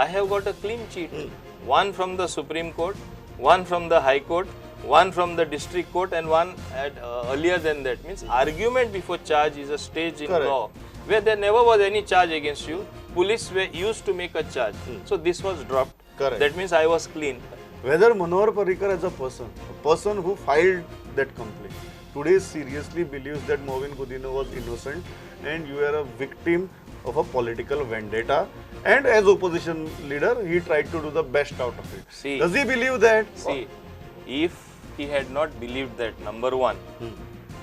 I have got a clean chit. One from the Supreme Court, one from the High Court, one from the District Court and one at earlier than that. Means argument before charge is a stage in law where there never was any charge against you. Police were used to make a charge. So this was dropped. Correct. That means I was clean. Whether Manohar Parrikar as a person who filed that complaint, today seriously believes that Mauvin Godinho was innocent and you are a victim of a political vendetta, and as opposition leader he tried to do the best out of it. See, does he believe that? See, if he had not believed that, number one,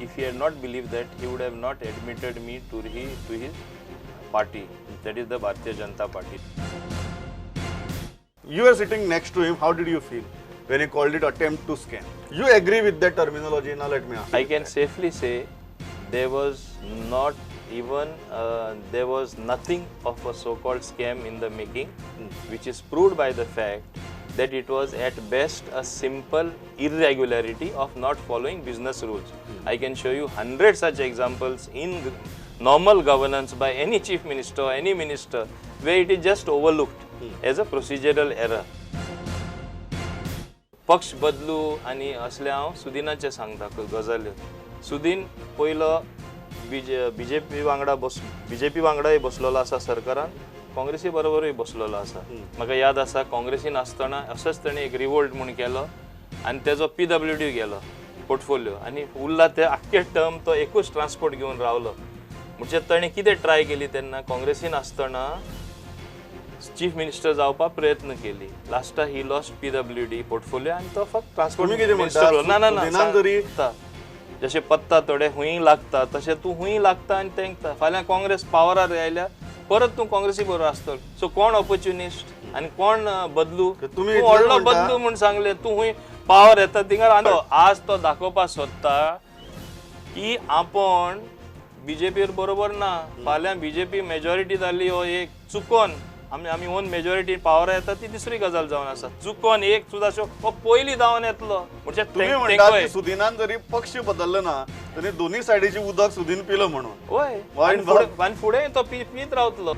if he had not believed that, he would have not admitted me to his party, that is the Bharatiya Janata Party. You were sitting next to him, how did you feel when he called it attempt to scam? You agree with that terminology? Now let me ask. I can safely say there was not even, there was nothing of a so-called scam in the making, which is proved by the fact that it was at best a simple irregularity of not following business rules. I can show you 100 such examples in normal governance by any chief minister or any minister where it is just overlooked as a procedural error. पक्ष बदलू आनी असले हांव सुदिनाचें सांगता गजाल्यो. सुदीन पयलो BJP वांगडा BJP वांगडाय बसलेलो आसा सरकारान, काँग्रेसी बरोबरूय बसलेलो आसा. म्हाका याद आसा काँग्रेसीन आसतना असोच ताणें एक रिवोल्ट म्हूण केलो आनी तेजो PWD गेलो पोर्टफोलियो आनी उरला ते आख्खे टर्म तो एकूच ट्रान्सपोर्ट घेवन रावलो. म्हणजे ताणें कितें ट्राय केली तेन्ना काँग्रेसीन आसतना चीफ मिनिस्टर जावपाक प्रयत्न केली. लास्टाक ही लॉस्ट PWD portfolio आनी तो फक्त ट्रान्सपोर्ट मिनिस्टर. ना ना ना, जशें पत्ता थोडे हुंय लागता तशें तूं हुंय लागता आनी तेंकता. फाल्यां काँग्रेस पावरार आयल्या परत तूं काँग्रेसी बरोबर आसतलो. सो कोण ऑपॉर्च्युनिस्ट आनी कोण बदलू? तूं व्हडलो बदलू म्हूण सांगलें, तूं हुंय पावर येता थिंगार. आज तो दाखोवपाक सोदता की आपण बीजेपी बरोबर ना. फाल्यां बीजेपी मेजॉरिटी जाली हो एक चुकोन आमी ओन मेजॉरिटी पावर येता ती दुसरी गजाल जावन आसा. चुकोन एक सुद्दां हो पयलीं धांवन येतलो. म्हणजे तुमी म्हणटा की सुदिनान जरी पक्ष बदललो ना तरी दोन्ही सायडीची उदक सुदीन पिलो म्हणून. हय, आनी फुडें तो पीत रावतलो.